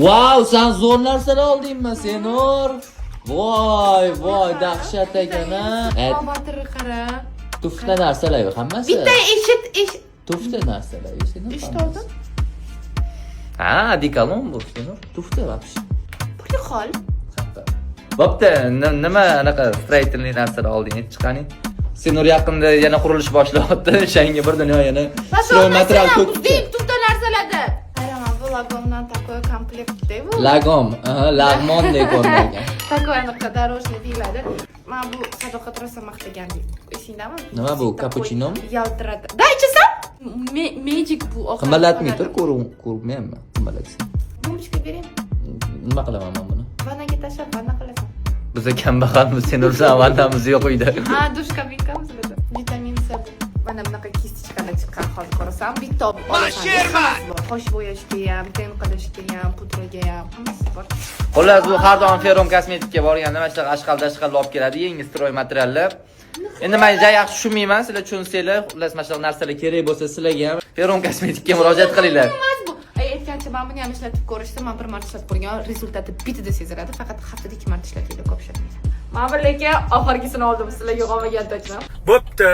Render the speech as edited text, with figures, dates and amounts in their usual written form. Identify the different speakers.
Speaker 1: Vau, san zo'r narsalar oldingmi, Senur? Voy, voy, dahshat ekan, a.
Speaker 2: Botirni qara.
Speaker 1: Туфта narsalar yo'q hammasi.
Speaker 2: Bitta eshit, eshit.
Speaker 1: Туфта narsalar yo'q, Senur.
Speaker 2: Eshit
Speaker 1: Hammasi.
Speaker 2: oldim.
Speaker 1: Ha, одеколон bu, Senur. Туфта вообще.
Speaker 2: Puli qol.
Speaker 1: Bo'pti, nima anaqa строительный narsalar olding, aytib chiqaning. Senur yaqinda yana qurilish boshlayapti, o'shanga bir dunyo yana стройматериал to'kdi.
Speaker 2: Туфта narsalarda. Qaraman, bu Lagomdan такой комплект bu.
Speaker 1: Lagom, aha, lag'mondek ko'ringan.
Speaker 2: Такой anaqa дорожный deyiladi. Mana bu Sadoqat rosa maqtagan, esingdami?
Speaker 1: Nima bu,
Speaker 2: Такой
Speaker 1: kapuchinomi?
Speaker 2: Yaltiradi. Да, ichasan? Magic bu ovqat.
Speaker 1: Qimmatlatmay tur, ko'rmayapman. Qimmatlatsin.
Speaker 2: Бомбочка bering.
Speaker 1: Nima qilaman men buni?
Speaker 2: Vannaga tashlab, vanna qilasan.
Speaker 1: Biz kambag'almiz, Senur bilan vannamiz yo'q uyda.
Speaker 2: Ha, dush kabinkamiz bizda. Vitamin C bu. Mana bunaqa кисточка lar chiqqan, hozir ko'rasan. Bitta olib olasan. Hammasi bor. Qosh bo'yashga ham, ten qilishga ham, pudraga ham, hammasi bor.
Speaker 1: Xullas, bu har doim Ferrom kosmetikka borganda mana shunaqa ashqal dashqal olib keladi, yangi стройматериал lar. Endi men ja yaxshi tushunmayman, sizlar tushunsanglar, xullas, mana shunaqa narsalar kerak bo'lsa sizlarga ham Ferrom kosmetikka murojaat qilinglar.
Speaker 2: Emas bu. Ay, aytgancha, men buni ham ishlatib ko'rishdi. Men bir marta ishlatib ko'rgan, результат i bittada seziladi. Faqat haftada ikki marta ishlatinglar, ko'p ishlatmanglar. Men bir lekin oxirgisini oldim, sizlarga qolmagan точно.
Speaker 3: Bo'pti.